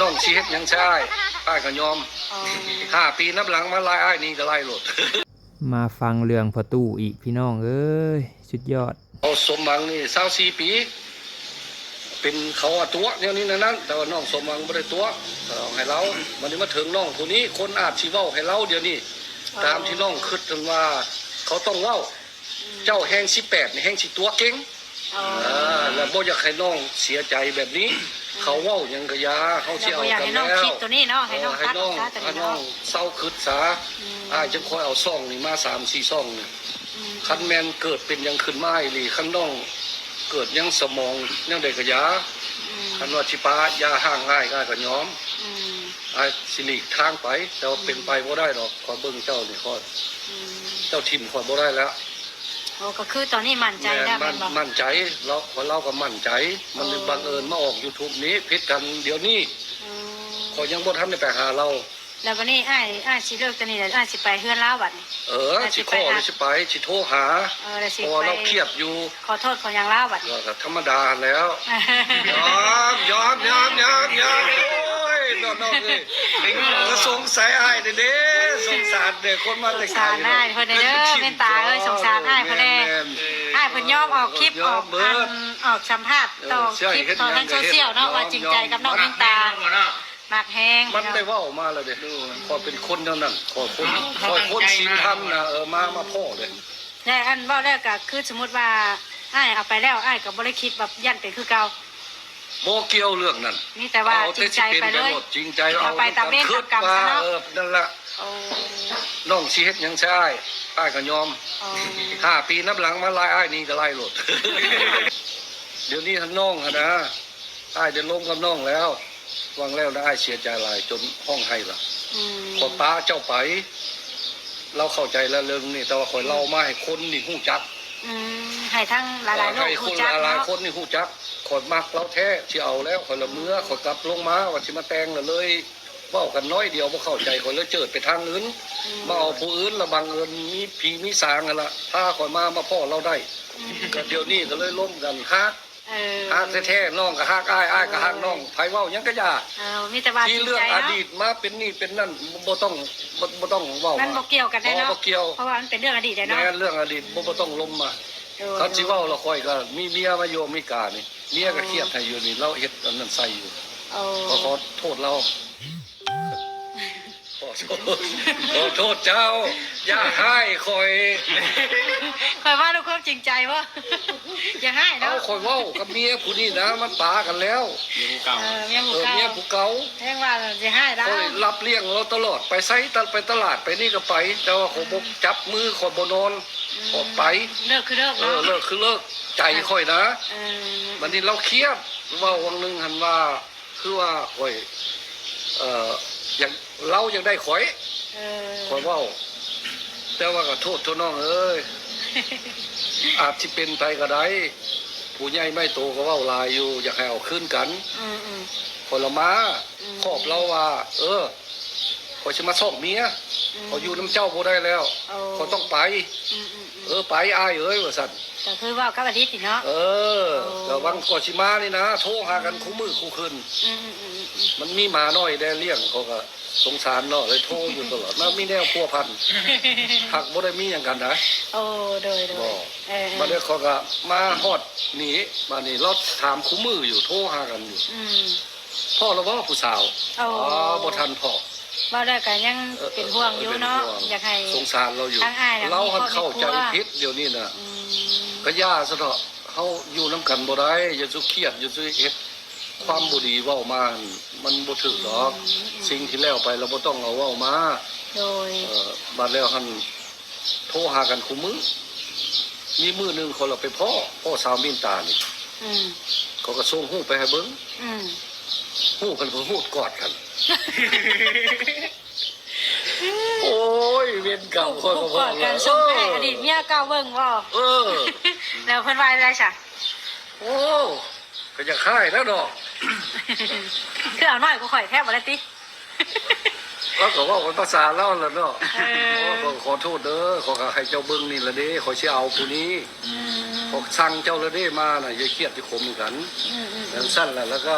ນ້ອງຊິເຮັດຫຍັງໃສ່ອ້າຍ ອ້າຍກໍຍອມ. ຫ້າປີນຳຫຼັງມາໄລ່ອ້າຍໜີກໍໄລ່ໂລດ. ມາຟັງເລື່ອງພໍ່ຕູ້ອີກ ພີ່ນ້ອງເອີຍ ສຸດຍອດ. ເອົາ ສົມຫວັງນີ້ຊາວສີ່ປີ ເປັນເຂົາວ່າຕົວະແນວນີ້ແນວນັ້ນ ແຕ່ວ່ານ້ອງສົມຫວັງບໍ່ໄດ້ຕົວະ ເອົາໃຫ້ລາວ. ບັດນີ້ມາເຖິງນ້ອງຜູ້ນີ້ ຄົນອາດຊິເວົ້າໃຫ້ລາວດຽວນີ້ ຕາມທີ່ນ້ອງຄິດຫັ້ນວ່າເຂົາຕ້ອງເວົ້າ. ເຈົ້າແຮງສິບແປດນີ້ແຮງຊິຕົວະເກັ່ງ ເອີ ແລ້ວບໍ່ຢາກໃຫ້ນ້ອງເສຍໃຈແບບນີ້. ເຂົາເວົ້າຫຍັງກະຢ່າ ເຮົາຊິເອົາກັນແລ້ວ. ໃຫ້ນ້ອງ ໃຫ້ນ້ອງເຊົາຄິດສາ ອ້າຍຈຶ່ງຄ່ອຍເອົາຊ່ອງນີ້ມາສາມສີ່ຊ່ອງນີ້. ຄັນແມ່ນເກີດເປັນຫຍັງຂຶ້ນມາອີ່ຫຼີ ຄັນນ້ອງເກີດຫຍັງສະໝອງແນວໃດກະຢ່າ. ຄັນວ່າຊິປະຢ່າຮ້າງອ້າຍ ອ້າຍກະຍອມ. ອ້າຍຊິຫຼີກທາງໄປ ແຕ່ວ່າເປັນໄປບໍ່ໄດ້ດອກ. ຂ້ອຍເບິ່ງເຈົ້ານີ້ ຂ້ອຍ ເຈົ້າຖິ້ມຂ້ອຍບໍ່ໄດ້ແລ້ວ. ໂອ້ ກໍຄືຕອນນີ້ໝັ້ນໃຈແລ້ວແມ່ນບໍ່? ໝັ້ນໃຈ ລາວ ລາວກໍໝັ້ນໃຈ. ມັນບັງເອີນມາອອກຢູທູບນີ້ ຜິດກັນດຽວນີ້. ຂ້ອຍຍັງບໍ່ທັນໄດ້ໄປຫາລາວ. ແລ້ວບັດນີ້ອ້າຍ ອ້າຍຊິເລີກຕອນນີ້ແລ້ວ ອ້າຍຊິໄປເຮືອນລາວບັດນີ້? ເອີ ຊິຂໍ ຊິໄປ ຊິໂທຫາ ເພາະວ່າລາວຄຽດຢູ່. ຂໍໂທດຂໍຫຍັງລາວບັດນີ້? ກໍທຳມະດາຫັ້ນແລ້ວ. ຍອມ ຍອມ ຍອມ ຍອມ ຍອມ. ໂອ້ຍ ນ້ອງໆເອີຍ ກໍສົງສາຍອ້າຍເດ້ ສົງສານເດ້ ຄົນມາແຕ່ໄກເນາະ. ສງສານອ້າຍເພິ່ນເດີ ເມນຕາເອີຍ ສົງສານອ້າຍເພິ່ນແດ່. ອ້າຍເພິ່ນຍອມອອກຄລິບ ອອກອັນ ອອກສຳພາດຕໍ່ຄລິບຕໍ່ທາງໂຊຊຽວເນາະ ວ່າຈິງໃຈກັບນ້ອງເມນຕາ. ມັກແຮງ ມັນໄດ້ເວົ້າມາແລ້ວເດ້. ຂ້ອຍເປັນຄົນແນວນັ້ນ ຂ້ອຍຄົນ ຂ້ອຍຄົນສິນທຳນະ. ເອີ ມາ ມາພໍ້ເດ້. ແລະ ອັນເວົ້າແລ້ວກໍຄືສົມມຸດວ່າອ້າຍເອົາໄປແລ້ວ ອ້າຍກໍບໍ່ໄດ້ຄິດວ່າຢ້ານເປັນຄືເກົ່າ. ບໍ່ກ່ຽວເລື່ອງນັ້ນ ມີແຕ່ວ່າຈິງໃຈໄປເລີຍ. ຈິງໃຈ ເອົາໄປຕາມເວນຕາມກຳ. ເອີ ນັ້ນລະ. ນ້ອງຊິເຮັດຫຍັງໃສ່ອ້າຍ ອ້າຍກໍຍອມ. ຫ້າປີນຳຫຼັງມາໄລ່ອ້າຍໜີກໍໄລ່ໂລດ. ດຽວນີ້ຫັ້ນນ້ອງຫັ້ນນະ ອ້າຍໄດ້ລົມກັບນ້ອງແລ້ວ ຫວັງແລ້ວນະ. ອ້າຍເສຍໃຈຫຼາຍຈົນຮ້ອງໄຫ້ລະ. ຂ້ອຍປະເຈົ້າໄປ ລາວເຂົ້າໃຈແລ້ວເລື່ອງນີ້ ແຕ່ວ່າຂ້ອຍເລົ່າມາໃຫ້ຄົນນີ້ຮູ້ຈັກ. ໃຫ້ທັງຫຼາຍໆ ໃຫ້ຄົນຫຼາຍໆຄົນນີ້ຮູ້ຈັກ. ຂ້ອຍມັກລາວແທ້ ຊິເອົາແລ້ວ. ຂ້ອຍລະເມືອ ຂ້ອຍກັບລົງມາວ່າຊິມາແຕ່ງ ລະເລີຍເວົ້າກັນໜ້ອຍດຽວ ບໍ່ເຂົ້າໃຈ. ຂ້ອຍເລີຍເຈີດໄປທາງອື່ນ ມາເອົາຜູ້ອື່ນ ລະບັງເອີນມີຜີມີສາງຫັ້ນລະ ພາຂ້ອຍມາ ມາພໍ້ລາວໄດ້. ກໍດຽວນີ້ກໍເລີຍລົມກັນ ຮັກ ເອີ ຮັກແທ້ໆ. ນ້ອງກໍຮັກອ້າຍ ອ້າຍກໍຮັກນ້ອງ. ເອີ ໃຜເວົ້າຫຍັງກໍຢ່າ ເອີ ມີແຕ່ວ່າຈິງໃຈເນາະ. ທີ່ເລື່ອງອະດີດມາເປັນນີ້ເປັນນັ້ນ ບໍ່ຕ້ອງ ບໍ່ ບໍ່ຕ້ອງເວົ້າ ມັນບໍ່ກ່ຽວກັນໄດ້ເນາະ. ບໍ່ ບໍ່ກ່ຽວ ເພາະວ່າມັນເປັນເລື່ອງອະດີດແລ້ວເນາະ. ແມ່ນ ເລື່ອງອະດີດ ບໍ່ ບໍ່ຕ້ອງລົມມາ. ໂດຍ ຄັນຊິເວົ້າລະຂ້ອຍກໍມີເມຍມາຢູ່ອາເມລິການີ້ ເມຍກໍຄຽດໃຫ້ຢູ່ນີ້ ລາວເຮັດອັນນັ້ນໃສ່ຢູ່. ໂອ້ ຂໍ ຂໍໂທດລາວ. ຂໍໂທດ ຂໍໂທດເຈົ້າ ຢ່າຮ້າຍຂ້ອຍ. ຂ້ອຍເວົ້າດ້ວຍຄວາມຈິງໃຈບໍ່? ຢ່າຮ້າຍເນາະ. ເອົ້າ ຂ້ອຍເວົ້າກັບເມຍຜູ້ນີ້ນະ ມັນປາກັນແລ້ວ. ເມຍຜູ້ເກົ່າ ເອີ ເມຍຜູ້ເກົ່າ ເອີ ເມຍຜູ້ເກົ່າ. ແຮງວ່າຊິຮ້າຍລາວ. ຂ້ອຍຮັບລ້ຽງລາວຕະຫຼອດ ໄປໃສ ໄປຕະຫຼາດ ໄປນີ້ກໍໄປ ແຕ່ວ່າຂ້ອຍບໍ່ຈັບມື ຂ້ອຍບໍ່ນອນ ອືມ ຂ້ອຍໄປ. ເລີກຄືເລີກເນາະ. ເອີ ເລີກຄືເລີກ ໃຈຂ້ອຍນະ. ເອີ ບັດນີ້ລາວຄຽດ ເວົ້າຫວ່າງໜຶ່ງຫັ້ນວ່າ ຄືວ່າຂ້ອຍ ເອີ ຢາກ ລາວຢາກໄດ້ຂ້ອຍ ເອີ ຂ້ອຍເວົ້າ. ແຕ່ວ່າກໍໂທດເຖາະນ້ອງເອີຍ ອາດຊິເປັນໄປກໍໄດ້. ຜູ້ໃຫຍ່ໃຫຍ່ໂຕກໍເວົ້າຫຼາຍຢູ່ ຢາກໃຫ້ເອົາຄືນກັນ. ອືມໆ ຂ້ອຍລະມາ ອືມ ຂອບລາວວ່າ ເອີ ຂ້ອຍຊິມາຊອກເມຍ ອືມ ຂ້ອຍຢູ່ນຳເຈົ້າບໍ່ໄດ້ແລ້ວ ໂອ້ ຂ້ອຍຕ້ອງໄປ. ອືມໆໆ ເອີ ໄປອ້າຍເອີຍ ວ່າຊັ້ນ. ກໍຄືເວົ້າກັບອະດີດນີ້ເນາະ. ເອີ ໂອ້ ກໍຫວັງກໍຊິມານີ້ນະ ໂທຫາກັນ ອືມ ຄູ່ມື້ຄູ່ຄືນ. ອືມໆໆໆ ມັນມີໝານ້ອຍແດ່ລ້ຽງ ເຂົາກໍສົງສານເນາະ ເລີຍໂທຢູ່ຕະຫຼອດ ມັນມີແນວພົວພັນ. ຫາກບໍ່ໄດ້ມີຫຍັງກັນນະ. ໂອ້ ໂດຍໆ ບໍ່ ເອີໆ ບັດນີ້ເຂົາກໍມາຮອດນີ້ ບັດນີ້ລາວຖາມຄູ່ມື້ຢູ່ ໂທຫາກັນຢູ່. ອືມ ພໍ້ລະບໍ່ຜູ້ສາວ? ໂອ້ ອໍ ບໍ່ທັນພໍ້. ເວົ້າແລ້ວກໍຍັງເປັນຫ່ວງຢູ່ເນາະ ເອີ ເປັນຫ່ວງ ຢາກໃຫ້ ສົງສານລາວຢູ່ ທາງອ້າຍລາວຫັ້ນເຂົ້າໃຈຜິດດຽວນີ້ນະ. ອືມ ກໍຢ່າຊະເຖາະ ເຮົາຢູ່ນຳກັນບໍ່ໄດ້ ຢ່າສູ່ຄຽດ ຢ່າສູ່ເຮັດຄວາມບໍ່ດີເວົ້າມາ ມັນບໍ່ຖືກດອກ. ອືມ ສິ່ງທີ່ແລ້ວໄປລະບໍ່ຕ້ອງເອົາເວົ້າມາ. ໂດຍ ເອີ ບາດແລ້ວຫັ້ນ ໂທຫາກັນຄູ່ມື້. ມີມື້ໜຶ່ງຂ້ອຍລະໄປພໍ້ ພໍ້ສາວມິນຕານີ້. ອືມ ເຂົາກໍສົ່ງຮູບໄປໃຫ້ເບິ່ງ. ອືມ ຮູບເພິ່ນກໍຮູບກອດກັນ. ໂອ້ຍ ເວນກຳ ຮູບ ຮູບກອດກັນ ສົ່ງໄປໃຫ້ອະດີດເມຍເກົ່າເບິ່ງບໍ? ເອີ ແລ້ວເພິ່ນວ່າຈັ່ງໃດຊະ? ໂອ້ ກໍຢາກຮ້າຍແລ້ວເນາະ. ຄືເອົານ້ອຍກວ່າຂ້ອຍແທ້ບໍ່ໄດ້ຕິ? ລາວກໍເວົ້າເປັນພາສາລາວແຫຼະເນາະ. ເອີ ໂອ້ ກໍຂໍໂທດເດີ ຂ້ອຍກໍໃຫ້ເຈົ້າເບິ່ງນີ້ລະເດ້ ຂ້ອຍຊິເອົາຜູ້ນີ້. ອືມ ຂ້ອຍສັ່ງເຈົ້າລະເດ້ ມານະ ຢ່າຄຽດຢ່າຂົມກັນ. ອືມໆໆ ຈັ່ງຊັ້ນລະ ແລ້ວກໍ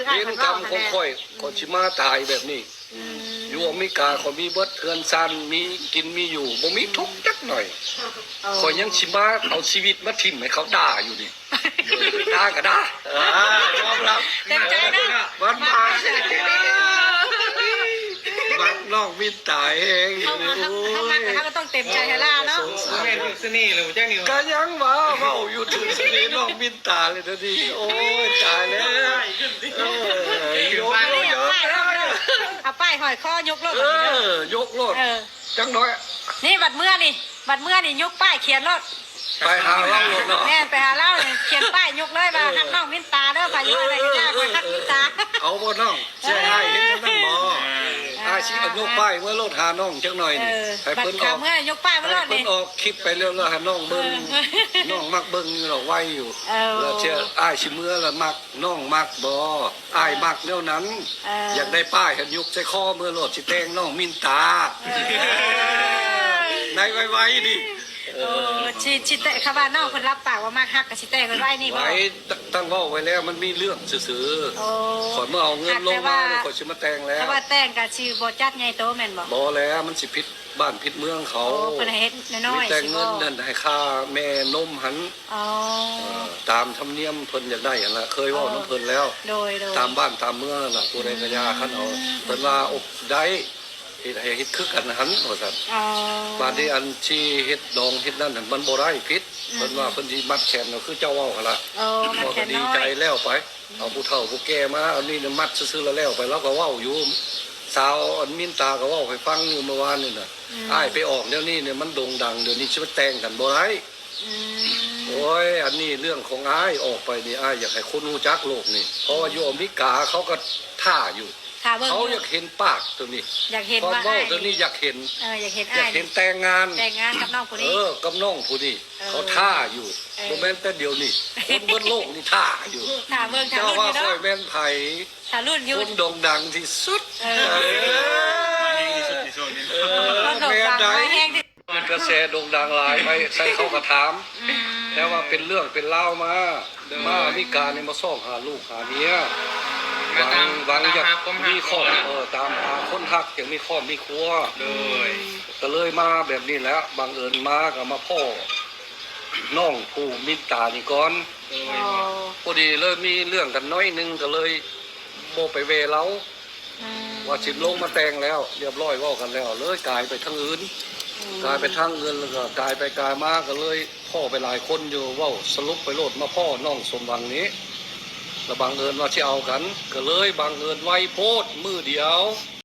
คืออ้ายเพิ่นเว้าหั่นแหละ เวรกรรมของข้อย ข้อยสิมาตายแบบนี้ อืม อยู่อเมริกาข้อยมีเบิดเฮือนซาน มีกินมีอยู่ บ่มีทุกข์จักหน่อย เออ ข้อยยังสิมาเอาชีวิตมาถิ่มให้เขาด่าอยู่นี่ เออ ด่าก็ด่า อ่ายอมรับ เต็มใจนะ มันมา มักน้องมินตาแฮง เฮา เฮา เฮามัก โอ้ย เฮาก็ต้องเต็มใจให้ลาวเนาะ สงสาร แม่นเสน่ห์เลยจังนี่ ก็ยังว่าเว้าอยู่ถึงเสน่ห์น้องมินตาเลยเดี๋ยวนี้ โอ้ย ตายแล้ว เออ ยก ยก ยก เอาป้ายห้อยคอยกโลด เออ ยกโลด เออ จังน้อย นี่บัดเมือนี่ บัดเมือนี่ยกป้ายเขียนโลด ไปหาลาวโลดเนาะ แม่น ไปหาลาวนี่ เขียนป้ายยกเลยว่า เออ ฮักน้องมินตาเด้อ ไปอยู่ไหนก็ได้ เออ เออ ข้อยฮักมินตา เอาบ่น้อง สิให้อ้ายเฮ็ดจั่งนั้นบ่ เออ ຊິເອົາຍົກປ້າຍເມືອໂລດຫານ້ອງຈັກໜ່ອຍນີ້ ເອີ ໃຫ້ເພິ່ນອອກ ບັດຂ້າເມືອຍົກປ້າຍມາໂລດນີ້ ໃຫ້ເພິ່ນອອກຄລິບໄປເລີຍ ແລ້ວໃຫ້ນ້ອງເບິ່ງ ເອີ ນ້ອງມັກເບິ່ງຢູ່ດອກ ໄວຢູ່ ເອີ ແລ້ວເທື່ອອ້າຍຊິເມືອລະມັກ ນ້ອງມັກບໍ່? ອ້າຍມັກແນວນັ້ນ ເອີ ຢາກໄດ້ປ້າຍຫັ້ນຍົກໃສ່ຄໍເມືອໂລດ ຊິແຕ່ງນ້ອງມິນຕາ ເອີ ໃນໄວໆນີ້ ເອີ ເອີ ຊິ ຊິແຕ່ງ ຄຳວ່ານ້ອງເພິ່ນຮັບປາກວ່າມັກຮັກ ກໍຊິແຕ່ງໄວໆນີ້ບໍ່? ໄວ ຕັ້ງເວົ້າໄວ້ແລ້ວ ມັນມີເລື່ອງຊື່ໆ ໂອ້ ຂ້ອຍເມື່ອເອົາເງິນລົງມານີ້ ຂ້ອຍຊິມາແຕ່ງແລ້ວ ຄຳວ່າແຕ່ງກໍຊິບໍ່ຈັດໃຫຍ່ໂຕແມ່ນບໍ່? ບໍ່ແລ້ວ ມັນຊິຜິດບ້ານຜິດເມືອງເຂົາ ໂອ້ ເພິ່ນໃຫ້ເຮັດນ້ອຍໆ ມີແຕ່ເງິນນັ້ນໃຫ້ຄ່າແມ່ນົມຫັ້ນ ອໍ ເອີ ຕາມທຳນຽມເພິ່ນຢາກໄດ້ຫັ້ນລະ ເຄີຍເວົ້ານຳເພິ່ນແລ້ວ ໂດຍໆ ຕາມບ້ານຕາມເມືອງຫັ້ນລະ ຜູ້ໃດກໍຢ່າ ອືມ ຄັນເອົາ ເພິ່ນວ່າ ໂອ້ ໄດ້ ເຮັດໃຫ້ເຮັດຄືກັນຫັ້ນວ່າຊັ້ນ ອໍ ບາດນີ້ອັນທີ່ເຮັດດອງເຮັດນັ້ນ ມັນບໍ່ໄດ້ ຜິດ ອືມ ເພິ່ນວ່າເພິ່ນຊິມັດແຂນ ກໍຄືເຈົ້າເວົ້າຫັ້ນລະ ອໍ ມັດແຂນນ້ອຍ ເຮົາກໍດີໃຈແລ້ວໄປ ອືມ ເອົາຜູ້ເຖົ້າຜູ້ແກ່ມາ ອັນນີ້ມັດຊື່ໆລະແລ້ວໄປ ລາວກໍເວົ້າຢູ່ ສາວອັນມິນຕາກໍເວົ້າໃຫ້ຟັງຢູ່ເມື່ອວານນີ້ນະ ອືມ ອ້າຍໄປອອກແນວນີ້ນີ້ ມັນໂດ່ງດັງ ດຽວນີ້ຊິມາແຕ່ງກັນບໍ່ໄດ້ ອືມ ໂອ້ຍ ອັນນີ້ເລື່ອງຂອງອ້າຍ ອອກໄປນີ້ ອ້າຍຢາກໃຫ້ຄົນຮູ້ຈັກໂລກນີ້ ເພາະວ່າຢູ່ອາເມລິກາເຂົາກໍຖ້າຢູ່ ຖ້າເບິ່ງ ເຂົາຢາກເຫັນປາກໂຕນີ້ ຢາກເຫັນ ຄວາມເວົ້າໂຕນີ້ ຢາກເຫັນ ເອີ ຢາກເຫັນອ້າຍ ຢາກເຫັນແຕ່ງງານ ແຕ່ງງານກັບນ້ອງຜູ້ນີ້ ເອີ ກັບນ້ອງຜູ້ນີ້ ເອີ ເຂົາຖ້າຢູ່ ເອີ ບໍ່ແມ່ນແຕ່ດຽວນີ້ ຄົນເບິດໂລກນີ້ຖ້າຢູ່ ຖ້າເບິ່ງ ຖ້າລຸ້ນຢູ່ເນາະ ເຈົ້າວ່າຂ້ອຍແມ່ນໃຜ ຖ້າລຸ້ນຢູ່ ຄົນໂດ່ງດັງທີ່ສຸດ ເອີ ເອີ ມາແຮງທີ່ສຸດໃນຊ່ວງນີ້ ເອີ ຄົນໂດ່ງດັງ ແມ່ນໃດ ມາແຮງທີ່ ເປັນກະແສໂດ່ງດັງຫຼາຍ ໄປໃສເຂົາກໍຖາມ ອືມ ແຕ່ວ່າເປັນເລື່ອງເປັນລາວມາ ໂດຍ ມາອາເມລິການີ້ມາຊອກຫາລູກຫາເມຍ ມາຕາມ ຫວັງ ຫວັງຢາກມີຄອບ ຕາມຫາຄວາມຮັກ ເອີ ຕາມຫາຄົນຮັກ ຢາກມີຄອບມີຄົວ ໂດຍ ກໍເລີຍມາແບບນີ້ແຫຼະ ບັງເອີນມາກໍມາພໍ້ນ້ອງຜູ້ມິນຕານີ້ກ່ອນ ໂດຍ ອໍ ພໍດີເລີຍມີເລື່ອງກັນໜ້ອຍໜຶ່ງ ກໍເລີຍບໍ່ໄປແວ່ລາວ ອືມ ວ່າຊິລົງມາແຕ່ງແລ້ວ ລຽບຮ້ອຍ ເວົ້າກັນແລ້ວ ເລີຍກາຍໄປທາງອື່ນ ອືມ ກາຍໄປທາງອື່ນ ແລ້ວກໍກາຍໄປກາຍມາ ກໍເລີຍພໍ້ໄປຫຼາຍຄົນຢູ່ ເວົ້າສະຫຼຸບໄປໂລດ ມາພໍ້ນ້ອງສົມຫວັງນີ້ ລະບັງເອີນວ່າຊິເອົາກັນ ກໍເລີຍບັງເອີນໄວໂພດ ມື້ດຽວ